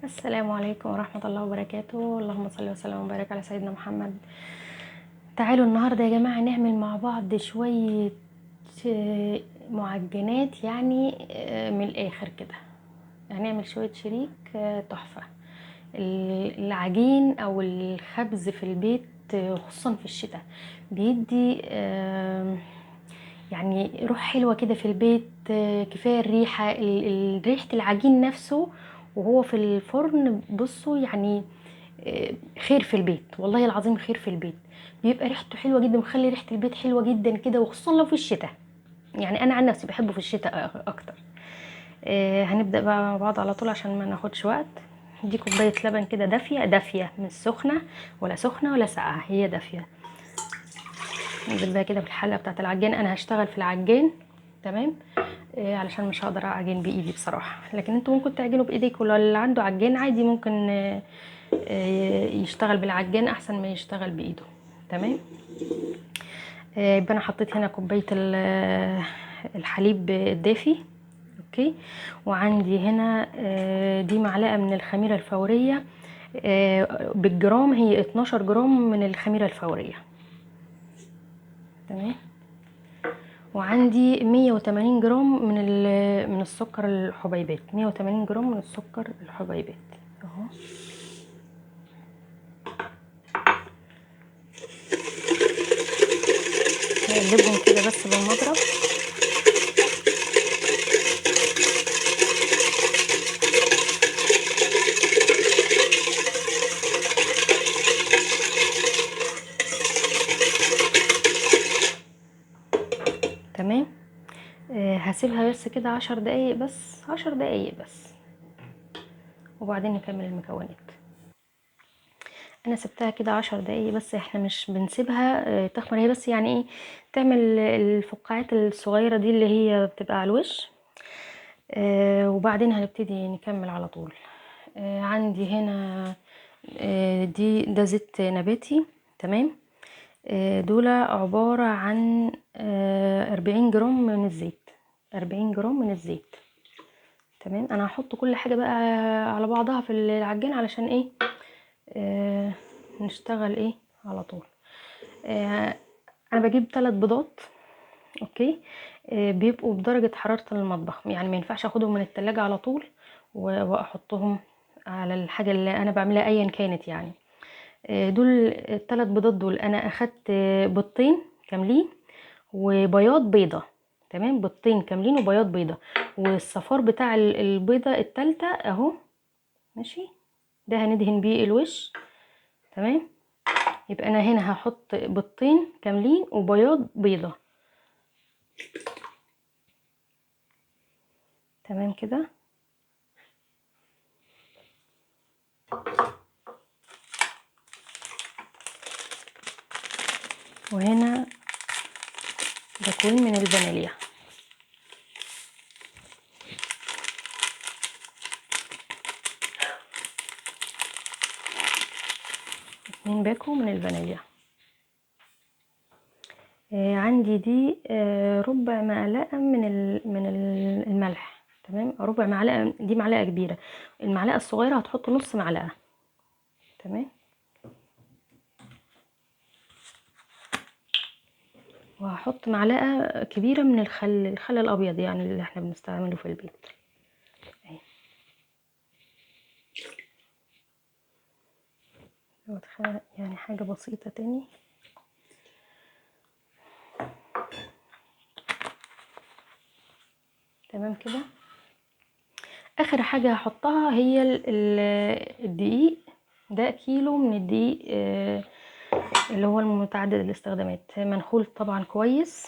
السلام عليكم ورحمة الله وبركاته. اللهم صل وسلم وبارك على سيدنا محمد. تعالوا النهاردة يا جماعة نعمل مع بعض شوية معجنات، يعني من الآخر كده هنعمل شوية شريك تحفة. العجين أو الخبز في البيت خصوصا في الشتاء بيدي يعني روح حلوة كده في البيت. كفاية الريحة، ريحة العجين نفسه وهو في الفرن. بصوا يعني خير في البيت، والله العظيم خير في البيت، بيبقى ريحته حلوة جدا، مخلي ريحة البيت حلوة جدا كده، وخصوصا لو في الشتاء. يعني انا عن نفسي بحبه في الشتاء اكتر. هنبدأ بقى مع بعض على طول عشان ما ناخدش وقت. دي كوباية لبن كده دافية دافية، مش سخنة ولا سخنة ولا ساقعة، هي دافية. ننزل بقى كده في الحلة بتاعت العجان. انا هشتغل في العجان، تمام، علشان مش هقدر اعجن بايدي بصراحة، لكن انتوا ممكن تعجنوا بايديك، ولا اللي عنده عجان عادي ممكن يشتغل بالعجان احسن ما يشتغل بايده، تمام. يبقى انا حطيت هنا كوباية الحليب الدافي، okay. وعندي هنا دي معلقة من الخميرة الفورية، بالجرام هي 12 جرام من الخميرة الفورية، تمام. وعندي 180 جرام من السكر الحبيبات، 180 جرام من السكر الحبيبات اهو. هقلبهم كده بس بالمضرب. تمام. هسيبها بس كده 10 دقايق بس، 10 دقايق بس، وبعدين نكمل المكونات. انا سبتها كده 10 دقايق بس، احنا مش بنسيبها تخمر، هي بس يعني ايه تعمل الفقاعات الصغيرة دي اللي هي بتبقى على الوش. وبعدين هنبتدي نكمل على طول. عندي هنا ده زيت نباتي، تمام. دول عبارة عن 40 جرام من الزيت، 40 جرام من الزيت، تمام. انا هحط كل حاجة بقى على بعضها في العجين علشان ايه نشتغل ايه على طول. انا بجيب 3 بيضات، okay. بيبقوا بدرجة حرارة المطبخ، يعني ما ينفعش اخدهم من التلاجة على طول واحطهم على الحاجة اللي انا بعملها ايا كانت يعني. دول الثلاث بيضات دول انا اخدت بيضتين كاملين وبياض بيضة، تمام. بيضتين كاملين وبياض بيضة، والصفار بتاع البيضة التالتة اهو، ماشي. ده هندهن بيه الوش، تمام. يبقى انا هنا هحط بيضتين كاملين وبياض بيضة، تمام كده. وهنا باكوين من الفانيليا، 2 باكو من الفانيليا. عندي دي ربع معلقة من الملح، تمام. ربع معلقة، دي معلقة كبيرة، المعلقة الصغيرة هتحط نص معلقة، تمام. وهحط معلقة كبيرة من الخل الأبيض، يعني اللي احنا بنستعمله في البيت اهي. يعني حاجة بسيطة تاني. تمام كده. آخر حاجة هحطها هي الدقيق. ده كيلو من الدقيق اللي هو المتعدد الاستخدامات، منخول طبعا كويس.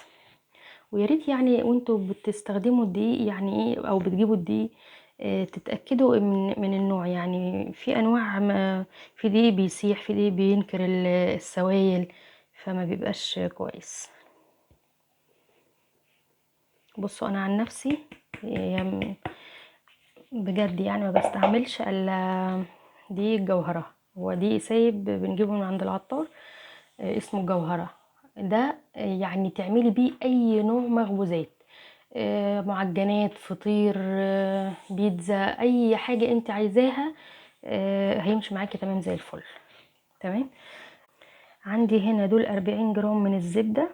ويا ريت يعني وانتوا بتستخدموا الدقيق يعني ايه، او بتجيبوا الدقيق تتاكدوا من النوع. يعني في انواع، ما في دقيق بيسيح، في دقيق بينكر السوائل، فما بيبقاش كويس. بصوا انا عن نفسي بجد يعني ما بستعملش الا دقيق الجوهرة. هو دقيق سايب بنجيبه من عند العطار، اسمه الجوهرة. ده يعني تعملي بيه اي نوع مخبوزات، معجنات، فطير، بيتزا، اي حاجة انت عايزاها. هيمشي معاكي تمام زي الفل. تمام. عندي هنا دول 40 جرام من الزبدة،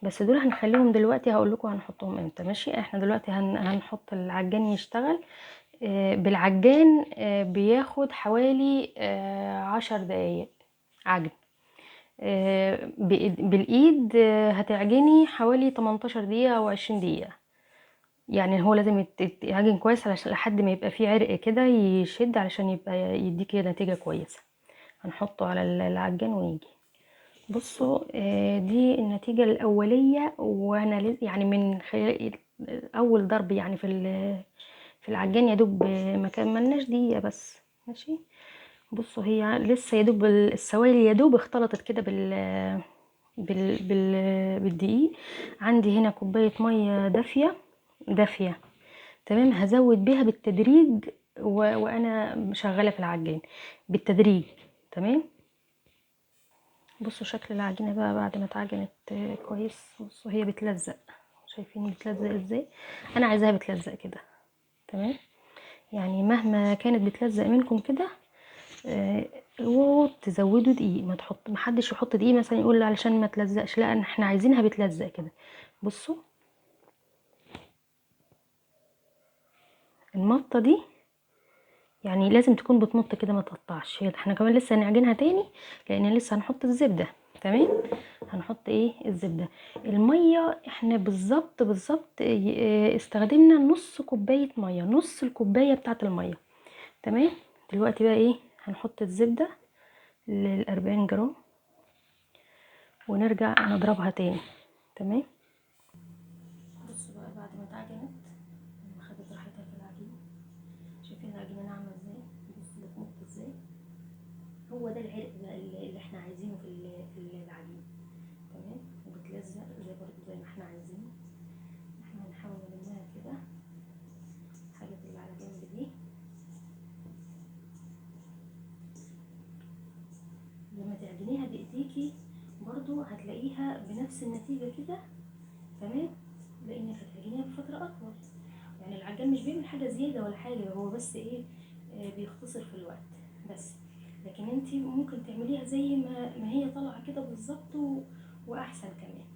بس دول هنخليهم دلوقتي، هقول لكم هنحطهم امتى. ماشي، احنا دلوقتي هنحط العجان يشتغل. بالعجان بياخد حوالي 10 دقايق عجن. بالايد هتعجني حوالي 18 دقيقة او 20 دقيقة. يعني هو لازم يتعجن كويس علشان لحد ما يبقى فيه عرق كده يشد، علشان يبقى يديكي نتيجة كويسة. هنحطه على العجان ويجي. بصوا، دي النتيجة الأولية، وأنا يعني من خلال أول ضرب يعني في العجان يا دوب ما كملناش دقيقة بس. ماشي، بصوا هي لسه يا دوب السوائل يا دوب اختلطت كده بالدقيق. عندي هنا كوباية مية دافية دافية، تمام. هزود بيها بالتدريج وأنا شغالة في العجان بالتدريج. تمام. بصوا شكل العجينة بقى بعد ما اتعجنت كويس. بصوا هي بتلزق، شايفين بتلزق ازاي؟ انا عايزاها بتلزق كده. تمام، يعني مهما كانت بتلزق منكم كده، وتزودوا دقيق، ما حدش يحط دقيق مثلا يقول علشان ما تلزقش، لا احنا عايزينها بتلزق كده. بصوا المطه دي يعني لازم تكون بتمط كده، ما تقطعش. احنا كمان لسه هنعجنها تاني لان لسه هنحط الزبدة. تمام، هنحط ايه؟ الزبدة. المية احنا بالظبط بالظبط استخدمنا نص كوباية مية، نص الكوباية بتاعه المية. تمام. دلوقتي بقى ايه؟ هنحط الزبدة لل40 جرام ونرجع نضربها تاني. تمام. بصوا بقى بعد ما اتعجنت، لما خدت راحتها في العجين، شايفين العجينة ناعمة ازاي؟ بصوا بتمط ازاي. هو ده العرق بقى اللي احنا عايزينه في العجين. تمام، وبتلزق زي برضو زي ما احنا عايزين. احنا هنحاول نلمها كده الحاجات اللي على جنب دي. لما تعجنيها بايديكي برضو هتلاقيها بنفس النتيجة كده. تمام، لانك هتعجنيها بفترة اطول. يعني العجان مش بيعمل حاجة زيادة ولا حاجة، هو بس ايه، بيختصر في الوقت بس. لكن انتي ممكن تعمليها زي ما هي طالعه كده بالظبط واحسن كمان.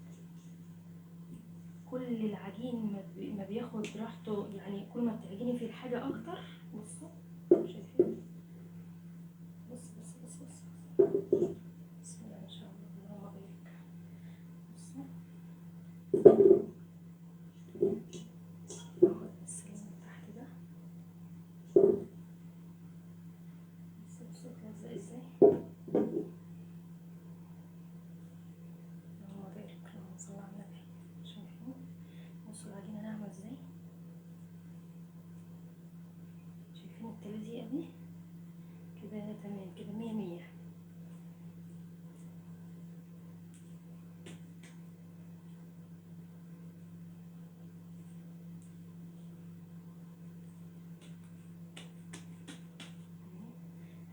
كل العجين ما بياخد راحته، يعني كل ما بتعجني في الحاجة اكتر. بصوا شايفين؟ بص بص بص بص، بسم الله ما شاء الله، اللهم بارك. بصوا ناخد بس اللي من تحت ده. بصوا بصوا اتلزق ازاي، اللهم بارك، اللهم صل على النبي. شايفين؟ بصوا العجينة ناعمة ازاي، شايفين التلزيقه دي كده؟ تمام كده، 100 100.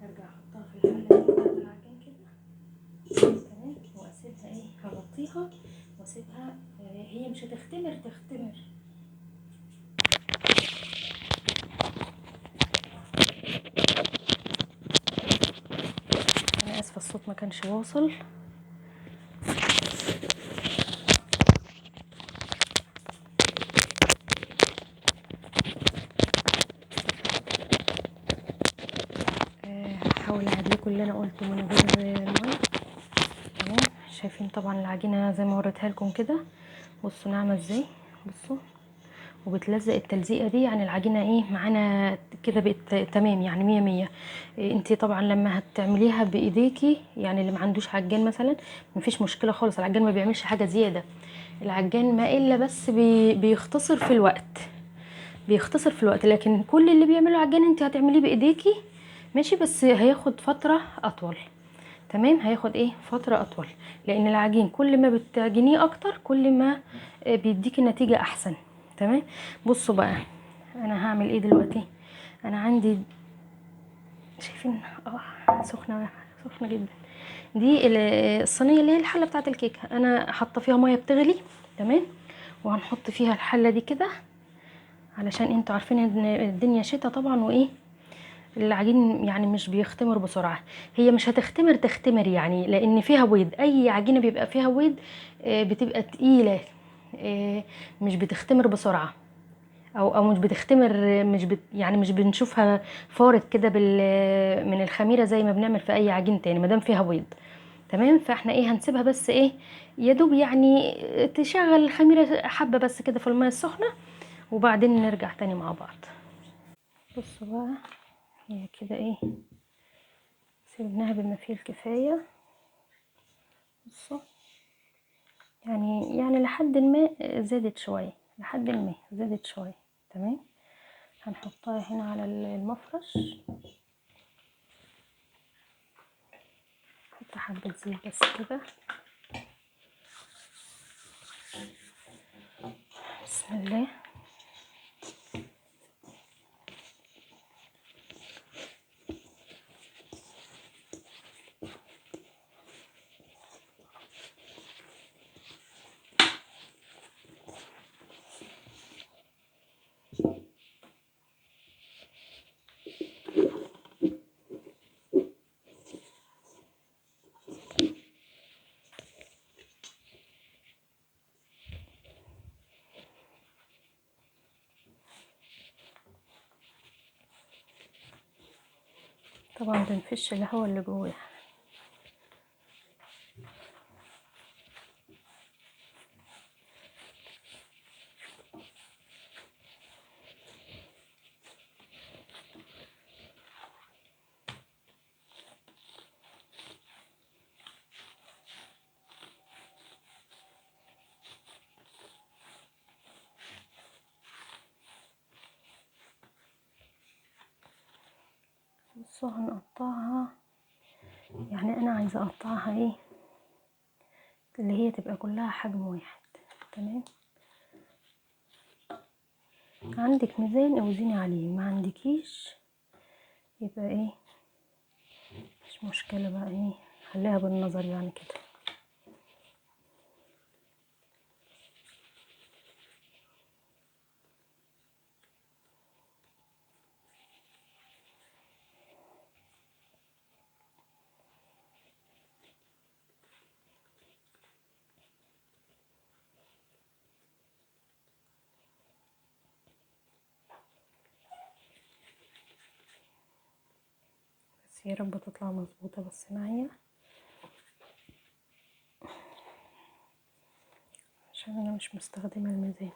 هرجع احطها في الحلة دي بتاعت العجين كده. تمام، واسيبها ايه، هغطيها واسيبها، هي مش هتختمر تختمر. انا اسفه الصوت ما كانش واصل. هحاول اعيد لكم اللي انا قلته من غير المايك. تمام، شايفين طبعا العجينة زي ما وريتها لكم كده. بصوا ناعمة ازاي، بصوا وبتلزق التلزيقه دي، يعني العجينة ايه معانا كده بقت تمام، يعني 100 100. انتي طبعا لما هتعمليها بايديكي، يعني اللي ما عندوش عجان مثلا مفيش مشكلة خالص، العجان ما بيعملش حاجة زيادة، العجان ما الا بس بيختصر في الوقت، بيختصر في الوقت. لكن كل اللي بيعمله عجان انتي هتعمليه بايديكي، ماشي، بس هياخد فترة اطول. تمام، هياخد ايه، فترة اطول، لان العجين كل ما بتعجنيه اكتر كل ما بيديكي النتيجة احسن. تمام. بصوا بقى انا هعمل ايه دلوقتي. انا عندي، شايفين سخنة سخنة جدا، دي الصينية اللي هي الحلة بتاعه الكيكه، انا حاطه فيها مية بتغلي. تمام، وهنحط فيها الحلة دي كده، علشان انتوا عارفين ان الدنيا شتا طبعا، وايه العجين يعني مش بيختمر بسرعة. هي مش هتختمر تختمر يعني، لان فيها بيض. اي عجينه بيبقى فيها بيض بتبقى تقيلة، مش بتختمر بسرعة، او مش بتختمر، مش بت يعني مش بنشوفها فارت كده من الخميره زي ما بنعمل في اي عجين تاني ما دام فيها بيض. تمام. فاحنا ايه هنسيبها بس ايه يا دوب يعني تشغل الخميره حبه بس كده في المية السخنة، وبعدين نرجع تاني مع بعض. بصوا بقى هي كده ايه سيبناها بما فيه الكفاية. بصوا يعني لحد ما زادت شوية، لحد ما زادت شوية. تمام. هنحطها هنا على المفرش، نحط حبه زيت بس كده. بسم الله. طبعا بنفش الهواء اللي جواها. بصوا هنقطعها، يعني انا عايزه اقطعها ايه اللي هي تبقى كلها حجم واحد. تمام. عندك ميزان اوزني عليه، ما عندكيش يبقى ايه مش مشكلة بقى، ايه خليها بالنظر يعني كده. يا رب تطلع مظبوطة بس معايا، عشان انا مش مستخدمة الميزان.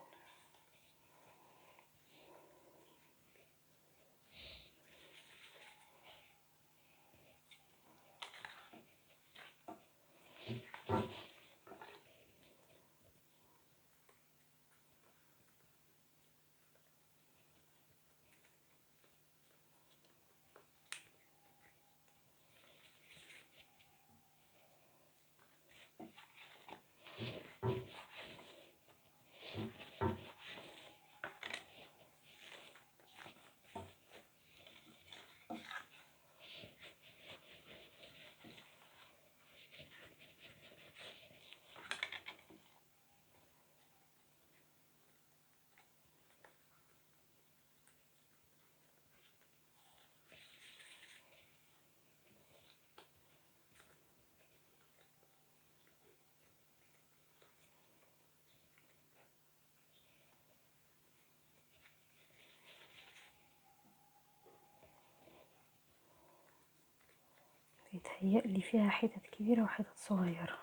بيتهيألي فيها حتت كبيرة وحتت صغيرة.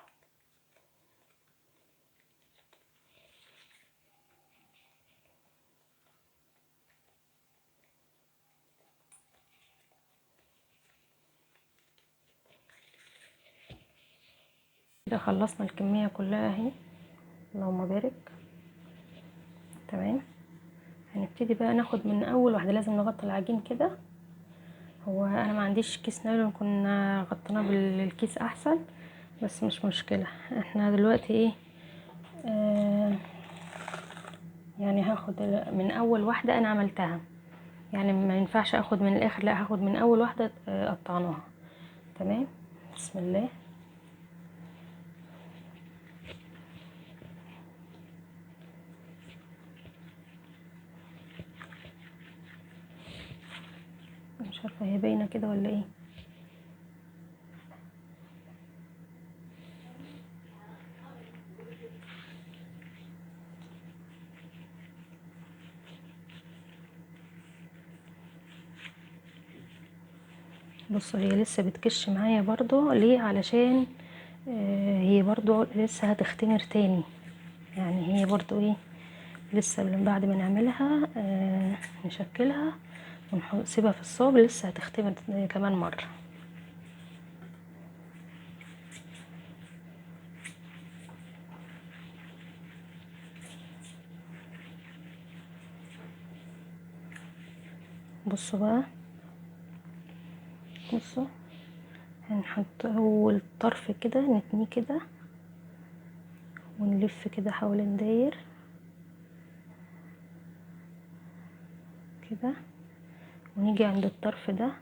كده خلصنا الكمية كلها اهي، اللهم بارك. تمام. هنبتدي بقى ناخد من اول واحدة. لازم نغطي العجين كده، هو انا ما عنديش كيس نايلون، كنا غطيناه بالكيس احسن، بس مش مشكلة. احنا دلوقتي ايه يعني هاخد من اول واحدة انا عملتها، يعني ما ينفعش اخد من الاخر، لا هاخد من اول واحدة قطعناها. تمام. بسم الله. مش مش عارفه هي باينة كده ولا ايه. بصوا هي لسه بتكش معايا برضو، ليه؟ علشان هي برضو لسه هتختمر تاني، يعني هي برضو ايه لسه بعد ما نعملها نشكلها ونسيبها في الصاج لسه هتختمر كمان مرة. بصوا بقى، بصوا هنحط اول طرف كده، نتنيه كده ونلف كده حوالين داير كده، ونيجي عند الطرف ده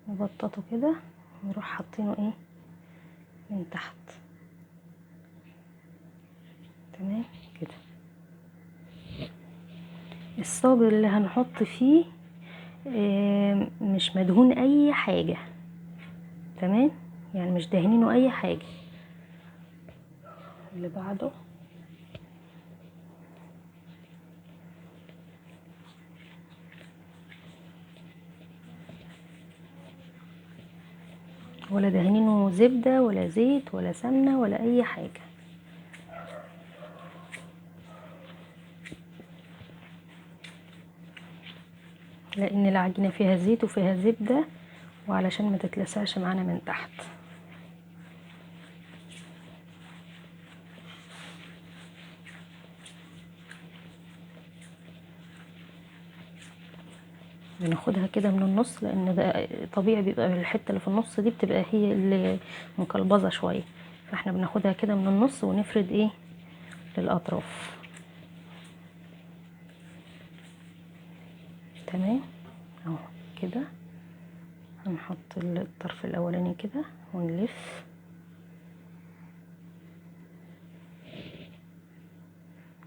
نبططه كده ونروح حاطينه ايه من تحت. تمام كده. الصاج اللي هنحط فيه مش مدهون اي حاجة، تمام، يعني مش دهنينه اي حاجة. اللي بعده ولا دهنينه زبدة ولا زيت ولا سمنة ولا اي حاجة. لان العجينة فيها زيت وفيها زبدة، وعلشان ما تتلسعش معانا من تحت. بناخدها كده من النص، لان ده طبيعي بيبقى الحتة اللي في النص دي بتبقى هي اللي مقلبظة شوية، فاحنا بناخدها كده من النص ونفرد ايه للاطراف. تمام اهو كده. هنحط الطرف الاولاني كده ونلف،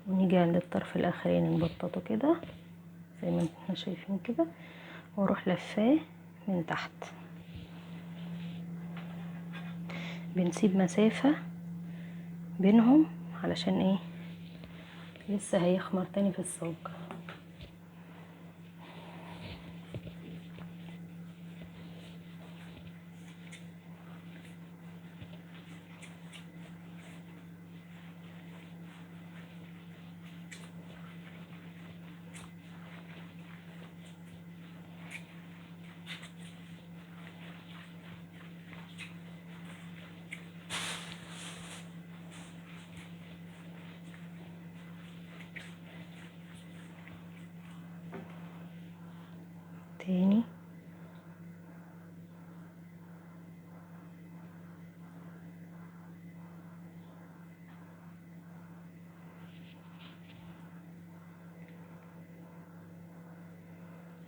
ونيجي عند الطرف الاخراني نبططه كده زي ما احنا شايفين كده، واروح لفاه من تحت. بنسيب مسافة بينهم علشان ايه لسه هيخمر تاني في الصاج. تاني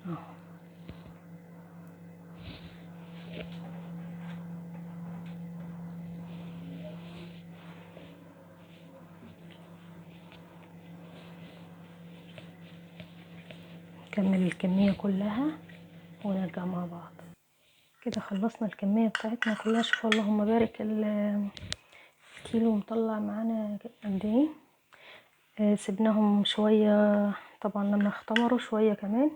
اهو. نكمل الكمية كلها ونرجع مع بعض. كده خلصنا الكمية بتاعتنا كلها. شوفوا اللهم بارك، الكيلو مطلع معانا قد ايه. سيبناهم شوية طبعا لما اختمروا شوية كمان.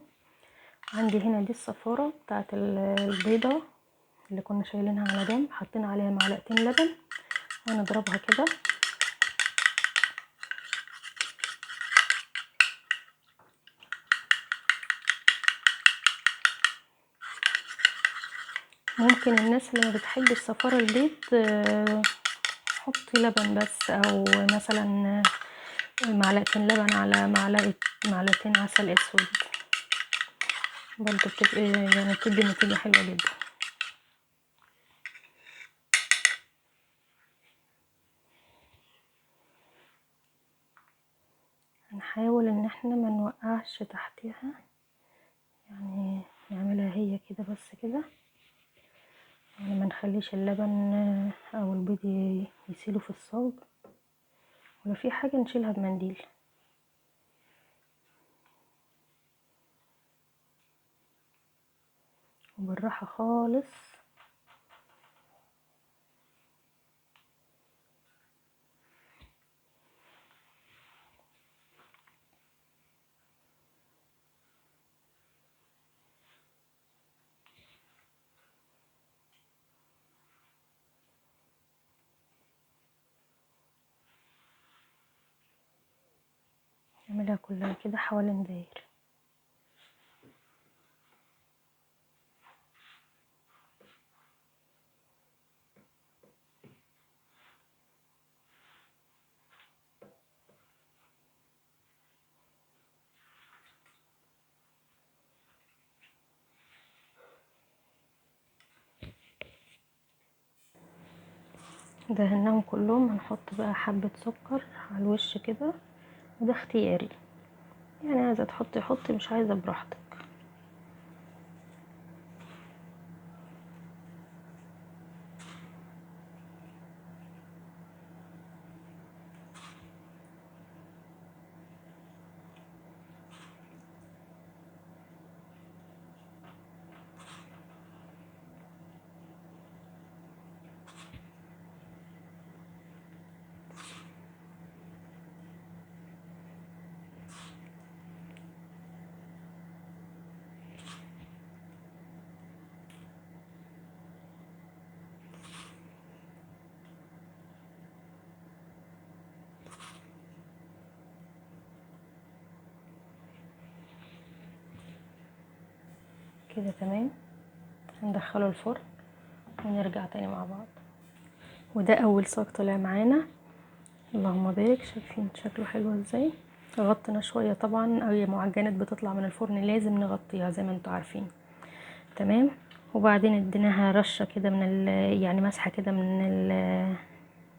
عندي هنا دي الصفارة بتاعت البيضة اللي كنا شايلينها على جنب، حطينا عليها معلقتين لبن ونضربها كده. ممكن الناس اللي ما بتحبش صفار البيض حطي لبن بس، او مثلا معلقتين لبن على معلقتين عسل اسود، برضو بتبقى يعني بتدي نتيجة حلوة جدا. هنحاول ان احنا ما نوقعش تحتها، يعني نعملها هي كده بس كده، يعني ما نخليش اللبن او البيض يسيلوا في الصاج، ولو في حاجة نشيلها بمنديل. وبالراحة خالص. نعملها كلها كده حوالين داير. دهناهم كلهم. هنحط بقى حبة سكر على الوش كده، وده اختياري، يعني عايزة تحطي حطي، مش عايزة براحتك. كده تمام. هندخله الفرن ونرجع تاني مع بعض. وده اول صاج طلع معانا، اللهم بارك. شايفين شكله حلو ازاي؟ غطينا شوية طبعا، اي معجنات بتطلع من الفرن لازم نغطيها زي ما انتوا عارفين، تمام. وبعدين اديناها رشه كده من يعني مسحه كده من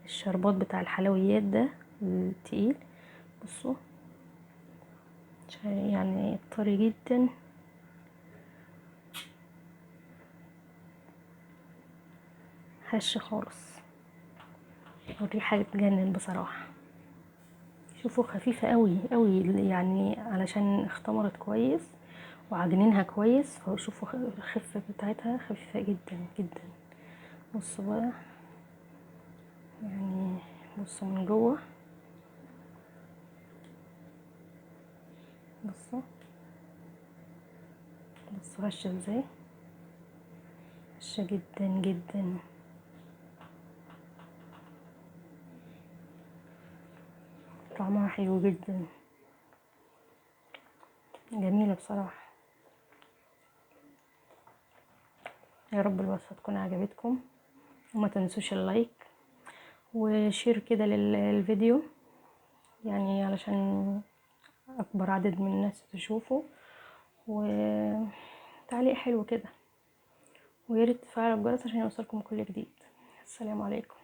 الشربات بتاع الحلويات ده التقيل. بصوا يعني طري جدا. هش خالص، والريحه بتجنن بصراحة. شوفوا خفيفة قوي قوي، يعني علشان اختمرت كويس وعجنينها كويس، فشوفوا الخفة بتاعتها خفيفة جدا جدا. بصوا بقى، يعني بصوا من جوه، بصوا بصوا هشه ازاي، هشه جدا جدا. طعمها حلو جدا، جميلة بصراحة. يا رب الوصفة تكون عجبتكم، وما تنسوش ال like و share كده للفيديو، يعني علشان اكبر عدد من الناس تشوفه، وتعليق حلو كده، وياريت تفعلوا الجرس عشان يوصلكم كل جديد. السلام عليكم.